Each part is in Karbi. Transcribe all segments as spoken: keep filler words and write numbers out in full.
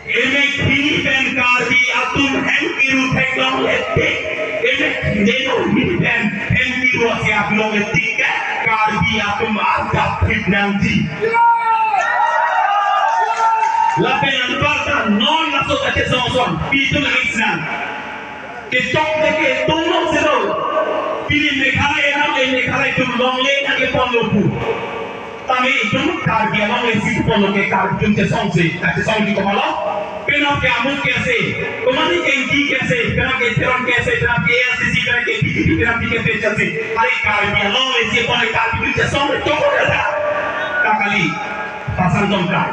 Emek hini pen Karbi atum hem kiru theklongle tik. Emek neno hini pen hem kiru ase aklongle tik ke Karbi atum arjap thip nangji. Lapen anparta non laso kachesong ason pitu langis nang. Kechok te ke tung long siro. Pini Meghalaya nang le Meghalaya atum longle nangkepon lo pu. Tame itum Karbi along le si ponlo ke Karbi atum chesong si, kachesong di komatlo. Penap ke amuk ke ase, komani kengki ke ase, penap ke Teron ke ase, penap ke A I C C, penap ke B J P, penap ke B J P chasi. Hari Karbi along le si pon Karbi atum chesong le chokor kata. Kakali, pasang tongkai.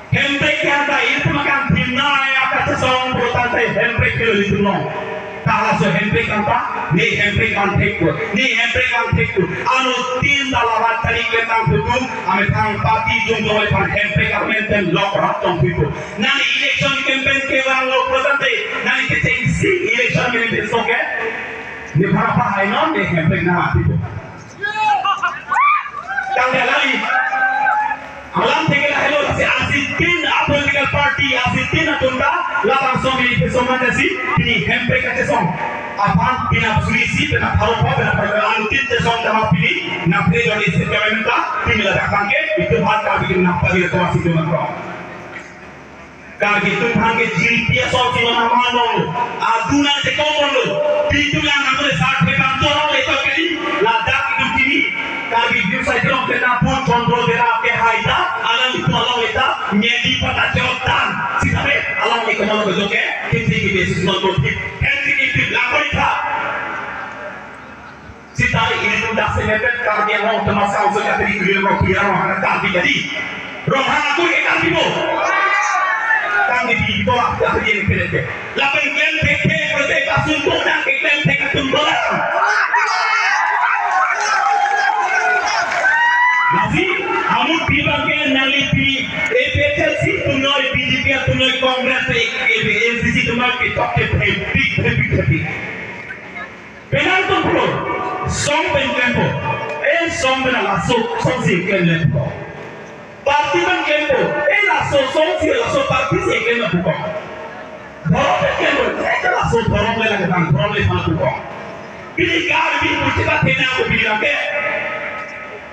Hemprek ke anta itum akan thimna ya kachesong pu tangte Hemprek ke lo itum long. Ta laso Hemprek anta, ne Hemprek an thek ko, ne Hemprek an thek ko. Anuttin ta larat tari ke tang putu, amethang party jung jung le pan Hemprek an maintain lok rat tong putu. Nang election campaign ke vanglo pu tangte, nang kechengsi election campaign so ke. Ne para pa hai non, ne Hemprek na putu. Tangte alangli alam theke lahelo, lasi asitin a political party, asitin atum ta labangso manifesto mate si pini Hemprek kachesong aphan penap suri isi, penap pharo pho, penap pharo anuttin chesong tama pini nangpre joni se kami minta pini ladak bangke itum aphan kami nangpagi rekomendasi atum nangkok. Karbi atum aphan ke G D P ason si mana mana lo. Aduna je common lo. Pitu lang namun sa thepang tolong le to kali. Ladak itum pini. Karbi atum sai tolong kena pun control dera ke hai ta. Alang itum along le ta. Nyedi pata jotan. Sitabe along le kena lo ke. Kiti kiti sis non ko thip. Kiti kiti lang ko itha. Sita ilitum dak selepet Karbi Anglong temasang so kateri kulir rong kulir rong hana Karbi jadi. Rong hana kui ke Karbi bo. Tangte di tolak kateri ini kere ke. Lapen klem thek thek prote kasun tok nang ke klem thek atum dolang. Lasi, amut pi bangke nangli pi A P H L C atum noi, B J P atum noi, Congress, A P H L C atum noi, ketok ke thepik, thepik, thepik. Penang atum pulo, song pen klempo, eh song pen laso, song si klempo. Party pen klempo, eh laso, song si laso party si klempo. Dhorom pen klempo, eh laso dhorom le lagi bang, dhorom le bang puko. Pini Karbi puji pa penang ko pini lagi.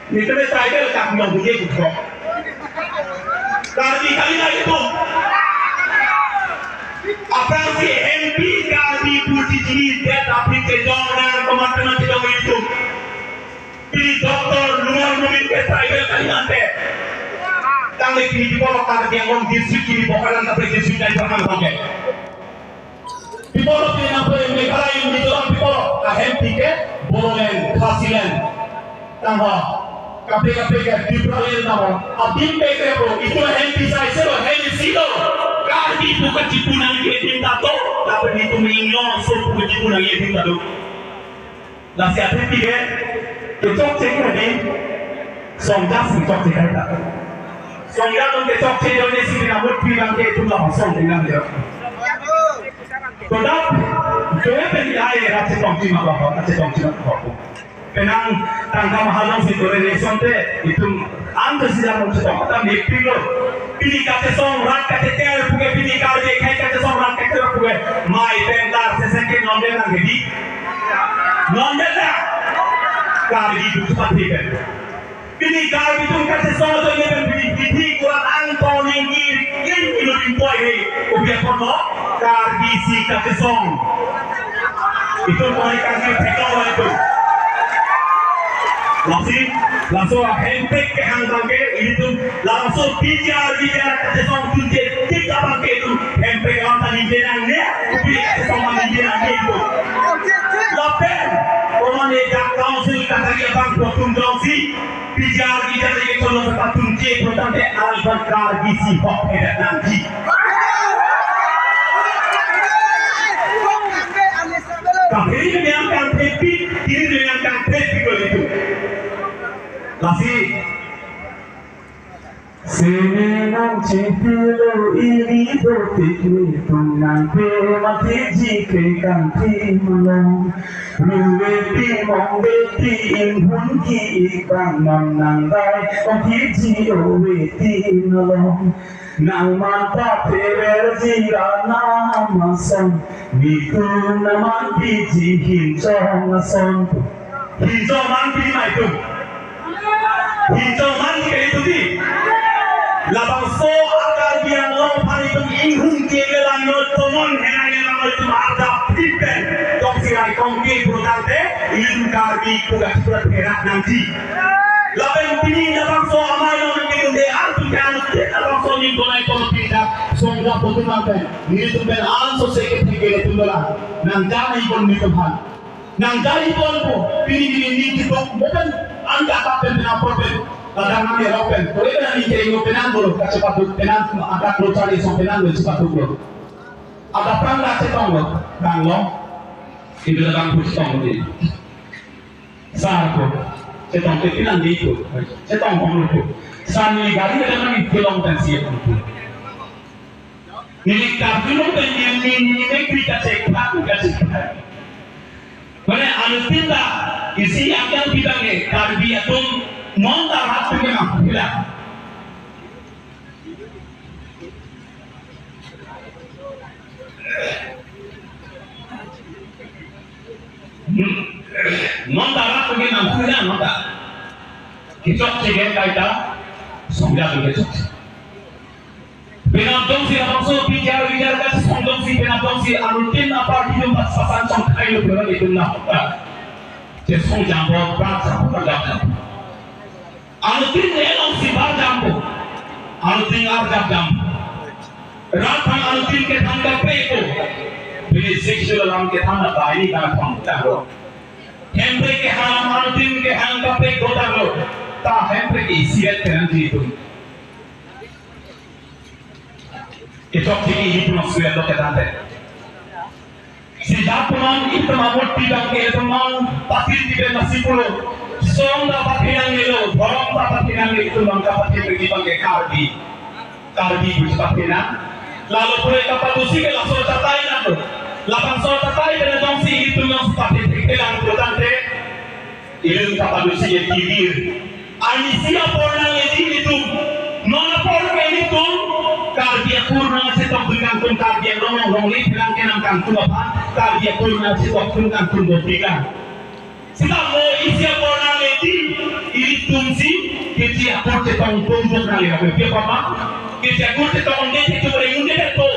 Nitame tribal kak nong buje kuthok. Karbi kali na itum. Aphrang si M P Karbi puji jini det aphi kejong nang komat komat kejong itum. Pini Doctor Numal Momin ke tribal kali nante. Tangte pini di Polo Karbi Anglong district pini Bokajan kaprek district nai pernah bangke. People of India, Meghalaya, Mizoram people, ahem tike, Bodoland, Khasiland. Tangho, kape kape ke, Tipraland tangho. Adim pe ke po, itum ahem tisai selo, ahem silo. Karbi pu kachipu nangji adim ta do, tapi itum inglo so pu kachipu nangji adim ta do. Lasi athe pide, kechokche ke hadi, songja si chokche kaita. Songja atum kechokche jone si bina mut pi bangke itum la song tinggal dia. Toda, jone pen ya ye ra chetong chima ba, chetong chima ba. Penang tangka mahal si tore election te, itum Ang kesi jam mung chetong, ta mepik lo. Pini kachesong rat kacheter puke, pini Karbi akhei kachesong rat kacheter puke. Mai pen tar sesen ke non den nang hedi. Non den na. Karbi duk pati pen. Pini Karbi atum kachesong to ne pen pini pini kuat ang toning kiri kiri kilo impoi he. Ubiak kono Karbi si kachesong. Itum koi kangke theklo itum. Lasi, laso Hemprek kehang bangke itum, laso P G R B B R kachesong tunje tik abangke itum, Hemprek alam ta ningje nangne, kopi kachesong ma ningje nangne itum. Lapen, kono ne dak council katagi abang kotum jongsi, P G R B B R ke kono sa patunje, kontang te alban Karbi si hok hedat nangji. Kahini yang kang tepi, kini yang kang tepi ko itu. Lasi. Sini nang cipilo ini dotik ni tunang pe mati jike kanti melong. Ruwe ti mong beti inghun ki ikbang non nang dai ong ki ji owe ti melong. Nangman ta thever jira nam ason, nitum nangman piji hinchong ason. Hinchong man piji maitum. Hinchong man piji maitum di. Labangso a-Karbi Anglong aphan itum inghun ke langno tomon henai langno itum arda pipen. Toksi ai kongke purutangte, itum Karbi puga chipra pherak nangji. Lapen pini labangso amei along nangkedunde atum ke anutin labangso ning donai pon pindak songja potum pen. Nelitum pen anso seke theke nelitum dolang. Nang jani pon nelitum aphan. Nang jani pon po. Pini pini ni kitok mopen angka tap pen pen apor pen. Kadang nang erok pen. Kore pen ni ke ingo pen ang dolo. Kachepat duk pen ang angka lo cari song pen ang lo chepat duk lo. Ada pang dak chetong lo. Bang lo. Itu datang pun chetong lo. Sar ko, chetong ke pinang di ko, chetong hong lo ko. San ni gari ke nang kelong dan siap ko. Neli Karbi lo pen ni ni ni ni kri kachek phak kachek phak. Mane anutin ta isi akan pitang ke Karbi atum non ta rat ke nang pila. Hmm. Non ta rat ke nang pila non ta. Kechokche ke kaita songja ke kechokche. Penap dongsi labangso bijar bijar kachesong dongsi penap dongsi anutin aparty atum pas pasan song khai lo penap itum na. Chesong jambon, prak jambon, prak jambon. Anutin elong si bar jampo. Anutin arjap jampo. Rat aphan anutin kethan kaprek po. Pini sexual alam kethan na ta ini kana thong ta lo. Hemprek kehang anutin kehang kaprek ko ta lo. Ta hemprek isi et kenan ji tu. Kechok tiki itum suya lo kethan te. Si jat teman itum amot pidang ke teman patin di ben nasi pulo. Song ta patinang nelo, dhorom ta patinang nelo, itum bang ta patin bagi bang ke Karbi. Karbi buji patinang. Lalu pura kapadusi ke laso tatai nang lo. Labangso tatai ke na dongsi itum nang patin bagi lang putang te. Itum kapadusi ke kibir. Arnisi apor nangleji itum. Non apor ke itum. Karbi akur nangchetokdun kangtung Karbi Anglong longle phelang kenam kangtung aphan. Karbi akur nangchetokdun kangtung dopikang. Sita mo isi apor nangleji. Itum si keche akur chetong tumbuk nangle. Apa dia apa? Keche akur chetong de itum rengun de to.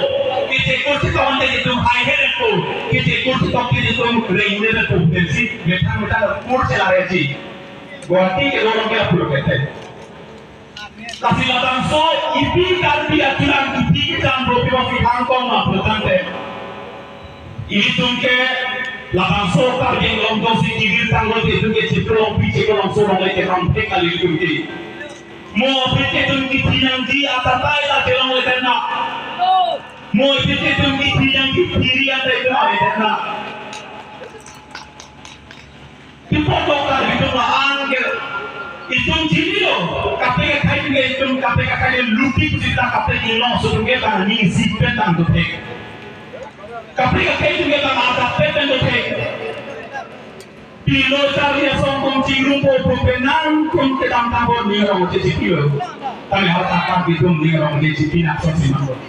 Keche akur chetong de itum hai he to. Keche akur chetong de itum rengun de to. Pensi methang methang akur chelare ji. Guwahati ke lorong ke apur kete. Lasi labangso ipi Karbi aturang ipi kejam dopi dopi hangkong ma putang te. Itum ke labangso Karbi Anglong dongsi kibir tanglo itum ke chipro pi chipro langso longle ke ham thek kali itum ke. Mo aphi ke itum kithi nangji atatai ta kelongle den na. Mo aphi ke itum kithi nangji thiri ata itum ale den na. Tipo dokar itum la-an ke itum chinilo, kaprek akhai ke itum kaprek akhai ke lupi pusita kaprek ilong sutum ke tang ni sipen tang dothek. Kaprek akhai itum ke tang ada pen tang dothek. Pilo charli asong tum chingrum po tum penang tum kedam tambon ni rong je chipilo. Tang hal takar itum ni rong je chipinak sosi mangkot.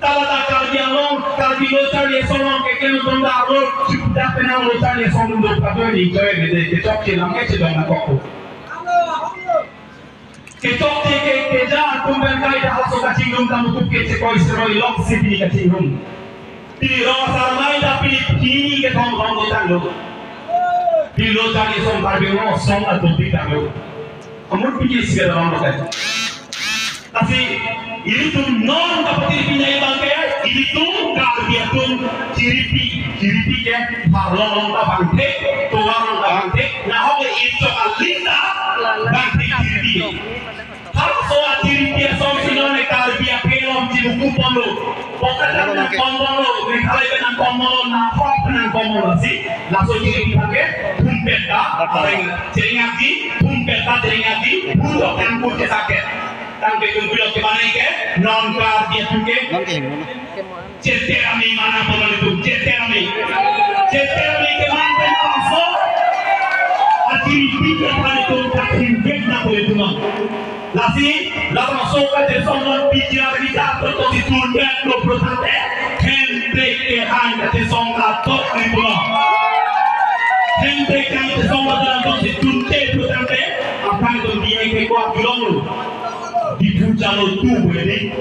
Tala ta Karbi Anglong, Karbi lo charli asong ke keno dong da lo, chipta penang lo charli asong dong patoi ni joy ni de, kechok chelam ke chedong na kokpo. Kechok che ke keja atum pen kai da haso kachingrum kamutup ke chekoi seroi lok si pini kachingrum. Pini rong asar mai da pini pini kethom thom dotang lo. Pini lo charli asong Karbi Anglong asong atum pitang lo. Amur pini isi ada rong dokai. Lasi ilitum non kapatiri pinjai abang ke, ilitum Karbi atum chiripi, chiripi ke, parlong long ta bangthek, tovar long ta bangthek, nahok le ichok aling ta bangthek chiripi. Halaso achiripi asong si non Karbi akelong chimuku ponlo. Pokat nang pon ponlo, Meghalaya nang pon ponlo, nahok nang pon ponlo si, laso chiripi abang ke, thumpet ta, areng, cheringat di, thumpet ta, cheringat di, budok nang pun ke sakit. Tangke tum pilok ke banai ke, non Karbi atum ke. Nang ke hingno na. Cheter ami mana pon itum, cheter ami. Cheter ami ke man pen laso. Ati Pipik aphan itum kathim bek na ko itum. Lasi, labangso kachesong non P G R kita aphan to si tundet lo pulo tangte, Hemprek kehang kachesong atok itum. Hemprek kehang kachesong atok si tundet pulo tangte, aphan itum diye ke kuat bilong lo. Diphu jalo tu bedi.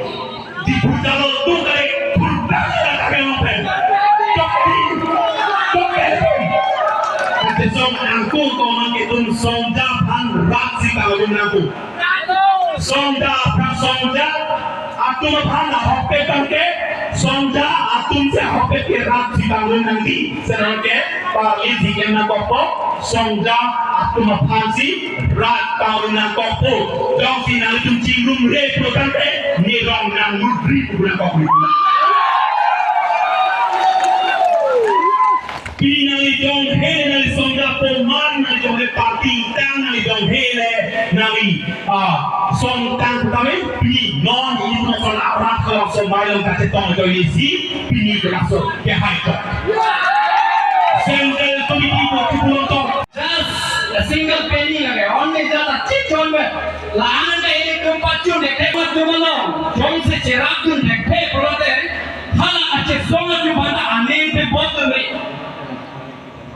Diphu jalo tu kali kurban kami mapen. Topi, topi. Kachesong nangkung konon itum songja aphan rat si kalun nangkung. Songja aphan songja atum aphan ahokpet tangte, songja atum si ahokpet ke rat si kalun nangdi. Senang ke parli si ken nangkokpo. Songja atum aphan si rat pangrum nangkokpo. Jongsi nanglitum chingrumre pulo tangte, nirong nangmudri pu nangkokpo. Pini nangli jonghe nangli songja aphan, nangli jonghe party tang, nangli jonghe le nangli, ah, song tang kami pini non ini masalah rat kalau somai long kachetong join isi pini kelaso kehai to. Central Committee ko kipulong to. Just a single penny lage, only just a chip chon be. La-an ta ilitum pachun thekthe mat jumalong, jongsi cherapdun thekthe pulote, hala kachesong atum aphan ta aning pe bot dun be.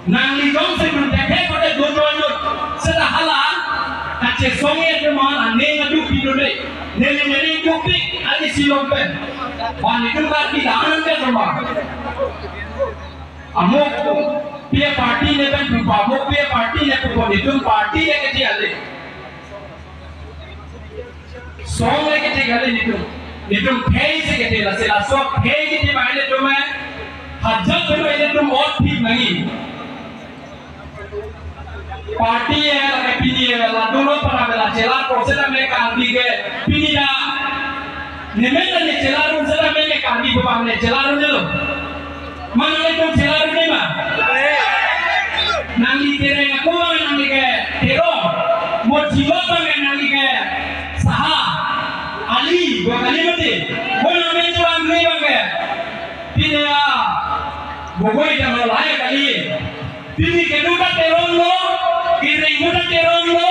Nangli jongsi dun thekthe pulote dun dun dun. Seta hala kachesong atum aphan aning adu pidun be. Neli neli dupik ani silom pen. Bang itum Karbi la-an ta joma. Amuk pia party ne pen pupa, amuk pia party ne pupa, itum party le keti ale. Song le keti ale itum. Itum phei si keti la, si laso phei keti ma ilitum eh. Hajat pen ilitum ot thip nangji. Party eh, lake pini eh, la dolo para bela chelar ko seta me Karbi ke pini da. Nemen ne chelar un seta me ke Karbi ko bang ne chelar un lo. Mana le tum chelar un ma? Nangli Tereng ako bang nangli ke Terong. Mo Jilo bang nangli ke Saha. Ali, Gokali mati. Mo nangli Tereng bang ke. Pini ya. Gogoi jang lo lahai kali. Pini kedo ta Terong lo, kereng ta Terong lo,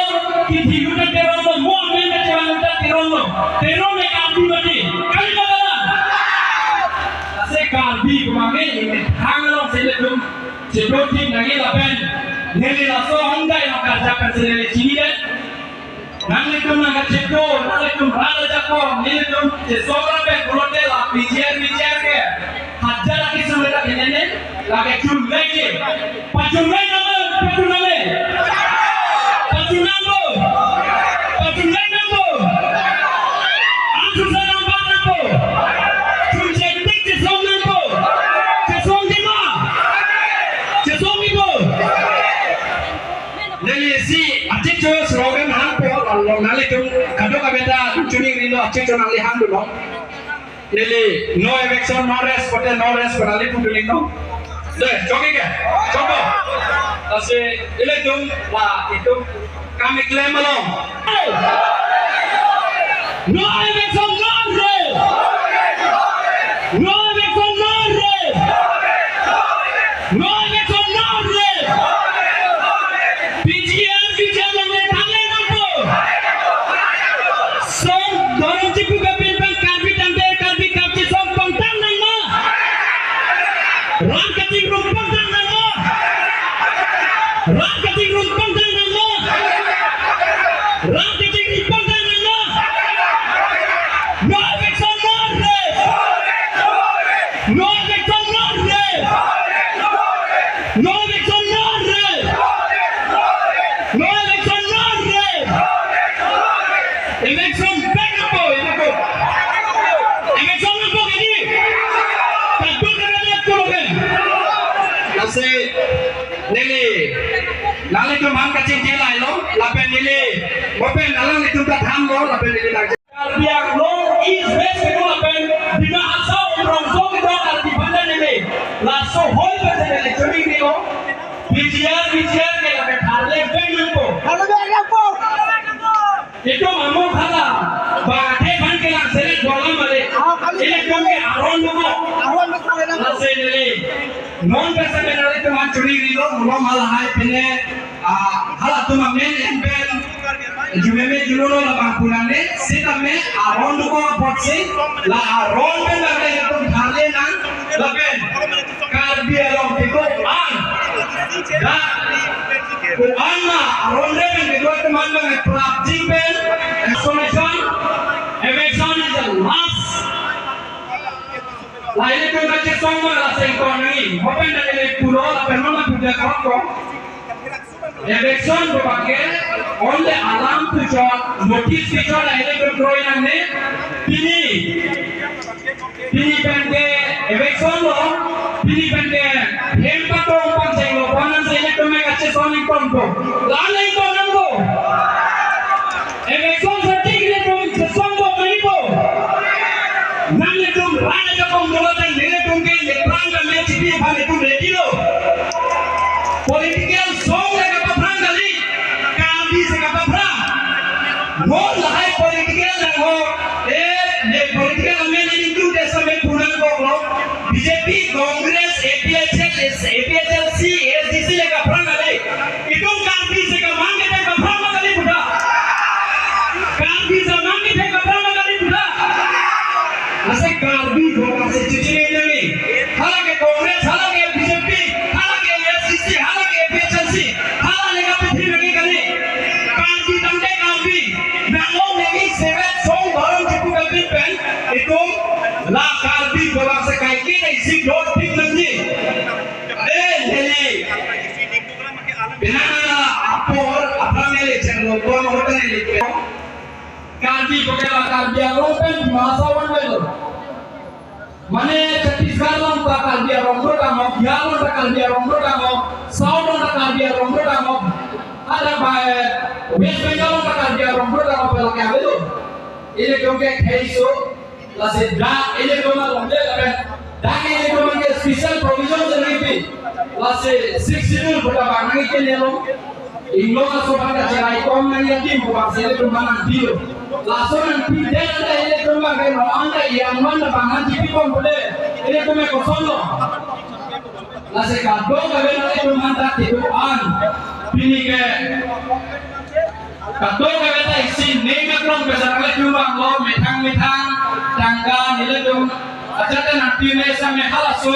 kithi ta Terong lo, mo amen ta Terong ta Terong lo. Terong le Karbi mati. Kali ba la? Lasi Karbi kemangke ini thang lo si ilitum. Chedo thik nangji lapen. Neli laso hongdai lo karja kan si neli chinidet. Nanglitum nangkachepdo, nanglitum rat ajakong, nelitum chesong ra pen pulote la P G R, P G R ke. Hajar aki sumera kenene, lake chun leke. Pachun lek nama, pachun lek. Pachun nangpo. Pachun lek nangpo. Angsu sa nangpo nangpo. Chun chetik chesong nangpo. Chesong di ma. Chesong di po. Neli si achicho slogan hangpo, along nanglitum kadokave ta chuningrilo achicho nangli hangdunlo. Neli no eviction, no rest, kote no rest, nangli pudunlo. De, choki ke? Chokpo. Lasi ilitum ba itum kami klem along. No eviction, no rest. No eviction, no rest. No eviction, no rest. P G R, P G R along le thanle nangpo. Song doron chipu kapin pen Karbi tangte Karbi kapchi song pangtang nangma. Rat kachingrum pangtang nangma. Rat kachingrum pangtang nangma. Rat kachingrum pangtang nangma. No eviction, no rest. No eviction, no rest. No eviction, no rest. No eviction, no rest. Eviction back nangpo, eviction. Eviction nangpo kedi. Kadokave ta pulo ke. Lasi neli nanglitum aphan kachingki lailo, lapen neli, mo pen alanglitum ta thanlo, lapen neli nang Karbi Anglong East West kedo lapen Dima Hasao Umrongso kedo Karbi aphan ta neli laso hoi pen neli chuningrilo. P G R, P G R ke lapen thanle vek nangpo. Thanle vek nangpo. Itum amok hala, bang athe aphan kelang selet bola male. Ah, kali. Ilitum ke aron nangpo. Aron nangpo, aron nangpo. Lasi neli non pesa kenali itum aphan chuningrilo, malom halahai pine. Ah, halatum amen en pen jumeme julo labang punane, sitame aron duko apotsi, la aron pen labang tum tharle nang, lapen Karbi along kedo-an, dak ko-an ma aron re pen kedo-an teman bang prapjin pen, exclamation, eviction is the last. Lahai le tum kachesong ma la sengkon nangji. Hopen dak le pulo lapen ma puja karok ko. Eviction abangke only alam puchot, notice puchot lahai le tum kroi nangne. Pini, pini pen ke eviction lo, pini pen ke hem patong pangcheng lo, panan se le tum kachesong ingkon ko. La le ingkon nang ko. Eviction sati ilitum chesong ko mani po. Nanglitum rana jakong dolo tang ilitum ke lephrang kami chipi aphan ilitum ready lo. Political song le kapaphrang kali, Karbi si kapaphrang. Mo lahai political nang ho, eh, ne political amen ilitum desa me punang kok lo. B J P, Congress, A P H L, A P H L C, A S D C le kapaphrang kali. Itum Karbi si kamang kethek kapaphrang ma kali puta. Karbi si kamang kethek kapaphrang ma kali puta. Lasi Karbi ko lasi chichini nangji. Hala ke Congress, hala ke B J P, hala ke A S D C, hala ke A P H L C, hala le kapithi nangji kali. Karbi tangte Karbi. Nang-ong nangji seven song barang chipu kapit pen. Itum la Karbi ko lasi kaike na isi dot thik nangji. Eh, neli. Pinang apor, aphrang neli chenglo, pon hotel neli. Karbi ko ke la Karbi along pen masa wan lo. Mane Chhattisgarh along ta Karbi arong ro tanglo, Bihar along ta Karbi arong ro tanglo, South along ta Karbi arong ro tanglo. Ada ba, eh, West Bengal along ta Karbi arong ro tanglo pela ke avelo. Ilitum ke kheiso, lasi dak ilitum along le lapen. Dak ilitum ke special provision sendiri. Lasi Sixth Schedule pada bang nangji ke nelo. Inglong aso bang kacherai kom nangji adim ko bang sele tum bang nangpilo. Laso nangpidet anta ilitum bang ke no anta yang mana bang nangchipi kom pule. Ilitum ke kosonlo. Lasi kadokave nanglitum anta kedo-an. Pini ke kadokave ta isi ning aklong pesa nanglitum bang lo methang methang tangka nelitum. Ajat nangpi me sa me halaso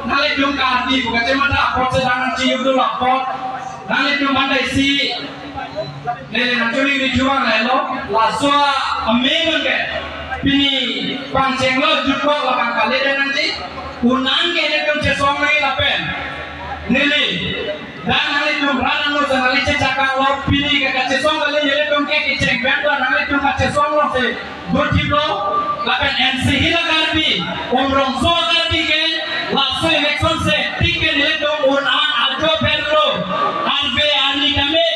nanglitum Karbi bukan cuma ta apot sedang nangchiyup dulu apot. Nanglitum anta isi neli nangchoningri juang lailo, laso amen ke pini pangchenglo jutkok labang kali dan nangji, unang ke nelitum chesong nangji lapen. Neli, dan nanglitum ran ano sa nangli chechak lo, pini ke kachesong kali nelitum ke kecheng pen dan nanglitum kachesong lo si. Gotip lo, lapen N C Hills a-Karbi, Umrongso a-Karbi ke, laso election si tik ke nelitum un-an ajo pen lo, arve arni tame,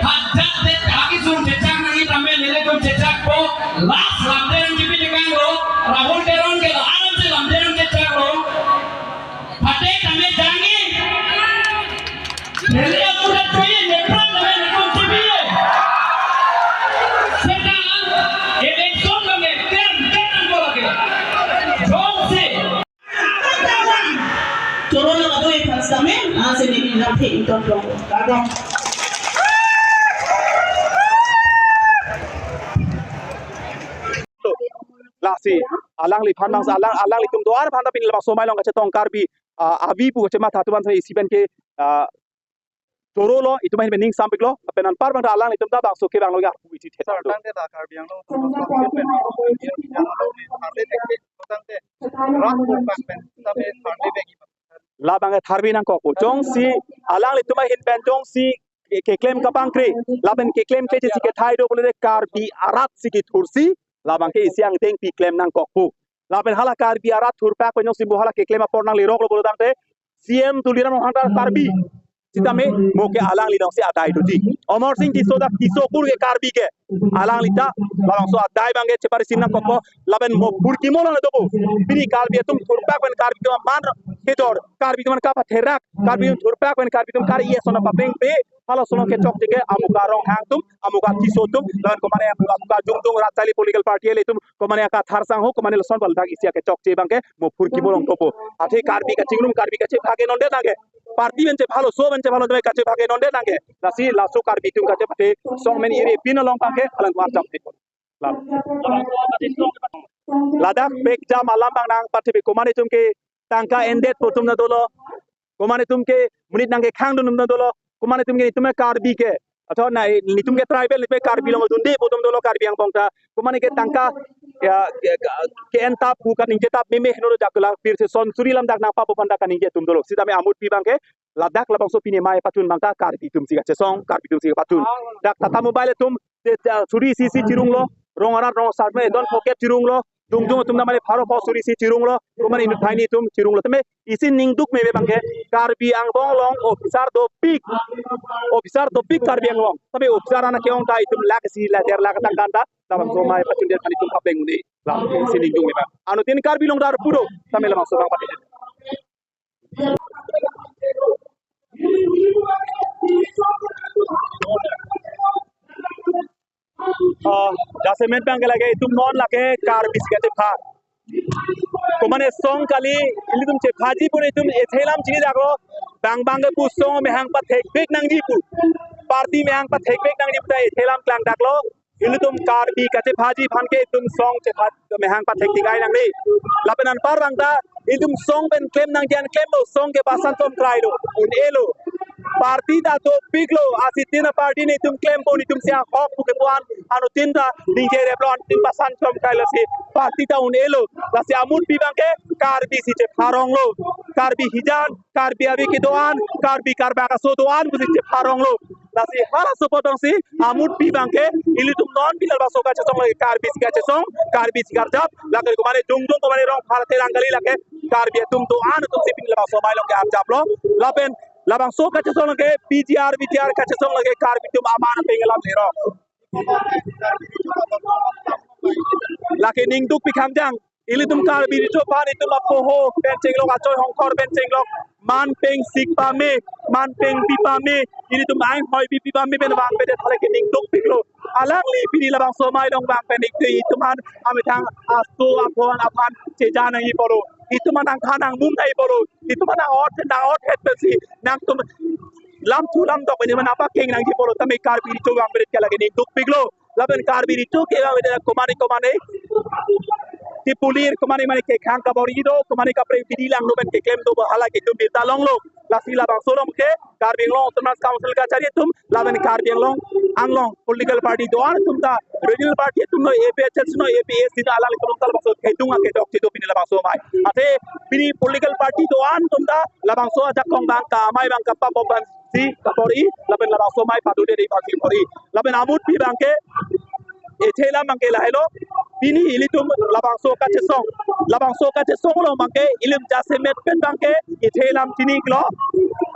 hajat det akesung chechak nangji tame nelitum chechakpo, last lamthe nangchipi tekang lo, Rahul Teron ke la alam si lamthe nangchechak lo, phatek tame jangji. Delhi apurat tuye nepran namen kontribuye. Sekarang election kami kan kan bola ke. Jongsi. Corona kado e pas kami, ah, sini ni nanti inton dong. Kadong. Lasi, alangliphan nang, alang, alanglitum do-an aphan ta pini labangso amei along kachetong Karbi, ah, avi pu kachematha atum aphan isi pen ke, ah, choro lo, itum ahin pen ning sampik lo, lapen anpar abang ta alanglitum ta bangso ke bang lo ya, pu iti thet Sir, lo. Tangte la Karbi Anglong, tangte, rat pen, tangte, rat pen, tangte, tangte, Labang ke tharve nangkok ko. Jongsi alanglitum ahin pen jongsi ke, keklem kapangkri. Lapen keklem kle si kethai do pulote Karbi arat si kethursi. Labang ke isi angdeng pi klem nangkok ko. Lapen hala Karbi arat thurpak pen jongsi mo hala keklem apor nanglerok lo pulo tangte C M Tuliram Ronghang ta Karbi. Sitame mo ke alangli along si adai doji. Amarsing Tisso ta Tisso kur ke Karbi ke. Alangli ta labangso adai abang ke cheparisim nangkokpo lapen mo purkimo lo na dopo. Pini Karbi atum thurpak pen Karbi atum aman kejor, Karbi atum kapatherak, Karbi atum thurpak pen Karbi atum kar-i ason paplengple, Halaso along kechokche ke amuka Ronghang atum, amuka Tisso atum, lapen komane amuka Jungdung rat charli political party ilitum, komane aka Tharsang ho, komane lason bal dak isi kechokche abang ke Mophurkimo along dopo. Athe Karbi kachingrum, Karbi kachepha ke non det nangke. Party pen chephalo, so pen chephalo, tame kachepha ke non det nangke. Lasi laso Karbi atum kachepate song men iri pin along abang ke alang war cham thek. Lam. Ladak pekjam alam abang nangpathepi, komane atum ke tangka endet pu atum ta dolo. Komane atum ke monit nangkekhang dun atum ta dolo. Komane atum ke netum ke Karbi ke, atau na netum ke tribal, netum ke Karbi along dunde pu atum dolo Karbi angbong ta. Komane ke tangka ya ke, ke, ke-en tap pu kaningje tap meme henlo, jakla pirthe son suri lam dak nangpapo aphan ta kaningje atum dolo. Sitame amutpi abang ke ladak labangso pini amei pachun abang ta Karbi atum si kachesong, Karbi atum si pachun. Dak Tata Mobile atum te, te, suri isi isi chirunglo, rong arat rong asar me don pocket chirunglo, Jungdung atum ta mane pharo pho suri isi chirunglo, komane inut banghini atum chirunglo. Tame isi ningduk meme abang ke Karbi angbong along officer dopik, officer dopik Karbi angbong. Tame officer an ke-ong ta itum lakh isi lakh der lakh tangka ta labangso amei pachun det aphan itum kapeng un-e. Lam isi ningduk meme abang. Anuttin Karbi along dar puro, tame labangso abang pati. Ah, jasemet abang ke lake itum non lake Karbi si kachepha. Komane song kali, ilitum chephaji pu itum ethe alam chini daklo, bang bang ke pu song mehang pathekpik nangji pu, party mehang pathekpik nangji pu ta ethe alam klang daklo. Ilitum Karbi kachephaji aphan ke itum song chepha mehang pathek tigai nangne. Lapen anpar abang ta itum song pen klem nangji an klemlo, song ke basan tom krailo, un-elo. Party ta dopiklo, asitin a party netum klempo, netum si ahok pu kepu-an anuttin ta ningje replo, anuttin basan tom krailo si party ta un-elo. Lasi amutpi abang ke Karbi si chepharonglo. Karbi hijan, Karbi ave kedo-an, Karbi karbak aso do-an pusi chepharonglo. Lasi halaso apot abang si amutpi abang ke ilitum non pini labangso kachesong lake Karbi si kachesong, Karbi si karjap, lake komane Jungdung, komane Rongphar, Terang kali, lake Karbi atum do-an atum si pini labangso amei along ke arjaplo. Lapen labangso kachesong lake P G R, V G R kachesong lake Karbi atum aman pengelam lero. Lake ningdukpi khangjang, ilitum Karbi richo aphan itum apoho pen chenglok, achoi hongkhor pen chenglok, man pengsik pame, man pengpi pame, ilitum aing hoi bipi pame pen vangvedet, halake ningdukpiklo. Alangli pini labangso amei along vang pen ik itum aphan amethang aso aphon aphan cheja nangji pulo. Itum aphan angthan angmum nangji pulo. Itum aphan nang-ot nang-othet pensi nangtum lamthu lamdok ini mana apa keng nangji pulo, tame Karbi richo vangvedet ke lake ningdukpiklo. Lapen Karbi richo ke vangvedet komane komane kepulir, komane mane kekhang kabor-i do, komane kaprek bidi langno pen keklem do, halake itum birta longlo. Lasi labangso along ke Karbi Anglong Autonomous Council kachari atum, lapen Karbi Anglong, Anglong political party do-an atum ta, regional party atum noi, A P H L C noi, A P H L C noi, alanglitum ta labangso kedung akedok chido pini labangso amei. Athe pini political party do-an atum ta labangso ajakong abang ka amei abang kapapop aphan si kabor-i, lapen labangso amei padude dei pasi bor-i. Lapen amutpi abang ke ethe alam abang ke lahelo. Pini ilitum labangso kachesong, labangso kachesong along abang ke ilim jasemet pen abang ke ethe alam chini iklo.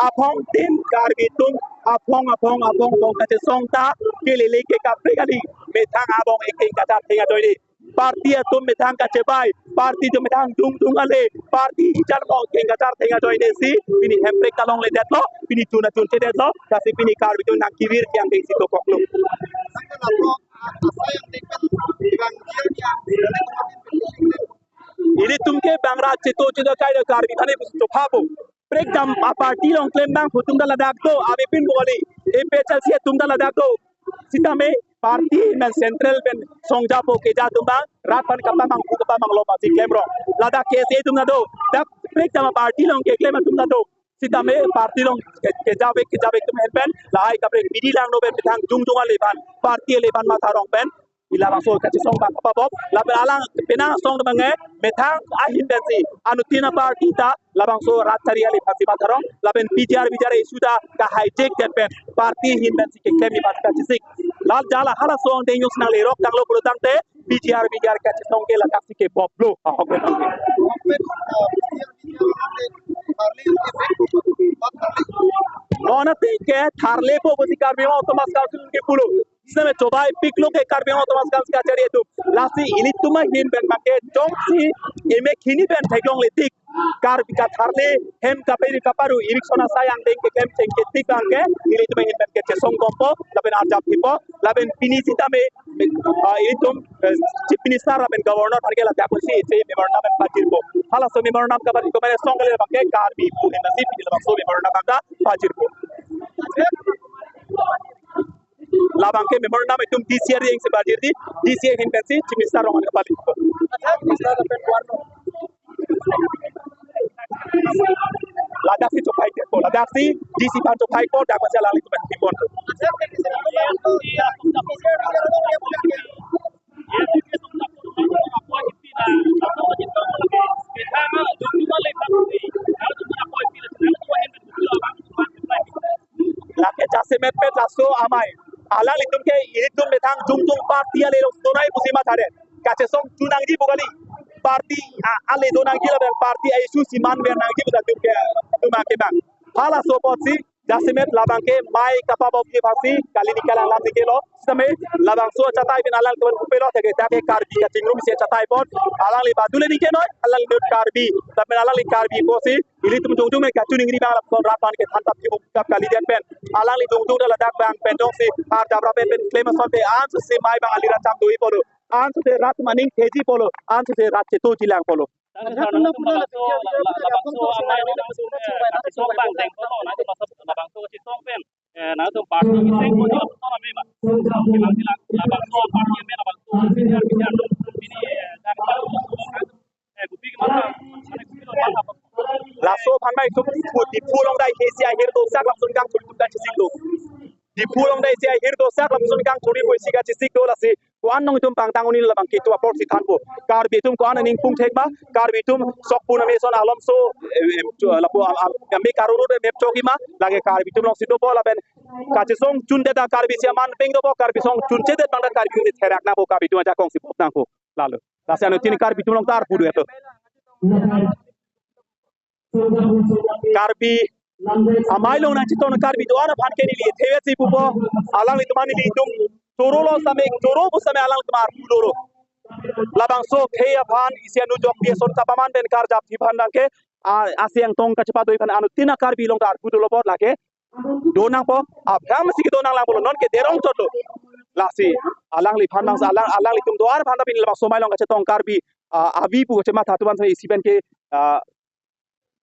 Aphong tin Karbi atum aphong aphong aphong aphong kachesong ta kelele ke kaprek kali, methang abong eking kachar theng ajoine. Party atum methang kachebai, party atum methang dungdung ale, party hijan mo keng kachar theng ajoine si pini hemprek kalongledetlo, pini tun atun chedetlo, lasi pini Karbi atum nangkevir kiyang dengsi dokoklo. Ilitum ke bang rat cheto cheto kai do Karbi thani pusi chophapo. Prekjam a party along klem abang pu atum ta ladak do, avepin bokali. A P H L C atum ta ladak do. Sitame party amen central pen songjapo keja atum abang rat aphan kapamanghu kapamanglo masi klemrong. Ladak K S A atum ta do. Dak prekjam a party along keklem atum ta do. Sitame party along ke, kejavek kejavek atum ahin pen lahai kaprek bidi langno pen methang dungdung ale aphan, party ale aphan matha rong pen ila labangso kachesong abang kapapop, lapen alang penang asong abang ke methang ahin pensi anuttin a party ta labangso rat chari ale aphansi matha rong, lapen P G R V G R issue ta ka-hijack det pen party ahin pensi keklem aphan kachesik. Lal jala hala asong deng news nanglerok tanglo pulo tangte P G R V G R kachesong ke ladak si kepoplo. Ahok pen. Ona ti ke tharlepo pusi Karbi Anglong Autonomous Council ke pulo. Seme chobai piklo ke Karbi Anglong Autonomous Council kachari atum. Lasi ilitum ahin pen abangke jongsi emek hini pen theklongle tik Karbi katharle hem kaperi kaparu eviction asai angdeng keklem chengke tik abangke ilitum ahin pen kechesong bompo lapen arjap thipo lapen pini sitame, ah, ilitum, eh, Chief Minister lapen Governor aphan ke ladak pusi isi memorandum pen pajirpo. Halaso memorandum kapajirpo mane song kali abangke Karbi pu hem nasi pini labangso memorandum anta pajirpo. Labangke memorandum itum D C R yang si pajirdi, D C R ahin pensi Chief Minister rong kapali. Ladaksi chophai ko, ladaksi D C aphan chophai ko, dak masa lali tuman tipon. Lake jasemet pet laso amei. Alanglitum ke ilitum methang jungtung party ale lo donai pusi mathare. Kachesong chun nangji pu kali. Party a-, ale do nangji lapen party a-issue si man ber nangji pu atum ke atum ke bang. Halaso apotsi jasemet labangke mei kapabok ke bangsi kali nikalang lam nike lo. Sitame labangso achatai pen alangtum kupelo teke take Karbi kachingrum si achatai pon. Alangli badule nike noi, alangli Karbi. Tapi alangli Karbi pusi ilitum jongjong me kachiningri abang lapuson rat aphan kethan tap kibuk kap kalidet pen. Alangli jongjong ta ladak abang pen jongsi arjap rap pen klem asonte ansose mei abang ali rat cham doi polo. Ansose rat maning theji polo. Ansose rat cheto chilang polo. Tangte sar nangtum labangso, la-, la-, labangso amei nangtum, eh, kachesong abang deng polo, nangtum masa labangso kachesong pen, eh, nangtum party kiseng pon di lapuson amei ma. Kilang kilang labangso party amei labangso bijar bijar pini, eh, dan, eh, kopi ke mata, mane kopi lo mata. Laso aphan ma itum Diphu, Diphu along dai K C I ahir dosak lapuson kangthur itum kachesik do. Diphu along dai K C I ahir dosak lapuson kangthur itum kachesik do lasi. Ko-an nong itum pangtang un-e labangke itum apor si thanpo. Karbi atum ko-an aning pung thek ma, Karbi atum sok pun ame son alom so, eh, em, cho-, lapu am, am, kami karuru de mep choki ma, lake Karbi atum alongsi dopo lapen kachesong chundet ta Karbi si aman peng dopo, Karbi song chunchedet abang ta Karbi atum therak nangpo, Karbi atum ajakong si pop nangpo. Lalo. Lasi anuttin Karbi atum along ta arpu do eto. Karbi amei along nangcheton Karbi do-an aphan ke neli thewet si pupo, alanglitum an nelitum choro lo sitame, choro pu sitame alangtum arpu dolo. Labangso khei aphan isi anu jok di ason kapaman pen karjap thi aphan abangke, a, aseng tong kachepado aphan anuttin a Karbi along ta arpu dolo apot lake do nangpo, aphrang si kedo nang lang polo, non ke derong chotlo. Lasi alangliphan abang alang, alanglitum do-an aphan ta pini labangso amei along kachetong Karbi, ah, avi pu kachematha atum an isi pen ke, ah,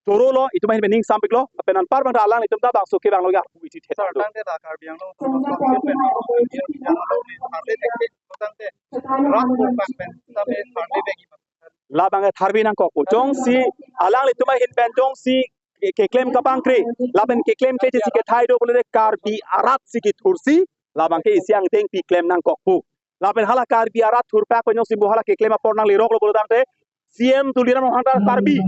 choro lo, itum ahin pen ning sampik lo, lapen anpar abang ta alanglitum ta bangso kevang lo ya pu isi thet Sar, lo. Tangte ta Karbi Anglong Autonomous Council pen, rat pen, tangte, rat pen, tangte, labang tharve nangkokpo. Jongsi alanglitum ahin pen jongsi ke-, keklem kapangkre, lapen keklem kejesi kethai do pulote Karbi arat si kethursi, labangke isi angdeng pi klem nangkokpo. Lapen hala Karbi arat thurpak pen jongsi mo hala keklem apor nanglerok lo pulo tangte, C M Tuliram Ronghang ta Karbi.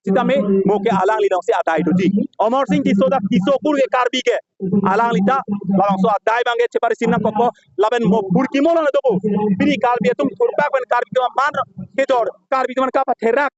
Sitame mo ke alangli alongsi adai doji. Amarsing Tisso ta Tisso kur ke Karbi ke. Alangli ta labangso adai abangke cheparisim nangkokpo. Lapen mo purkimo lo na dopo. Pini Karbi atum thurpak pen Karbi atum aman kejor, Karbi atum an kapatherak,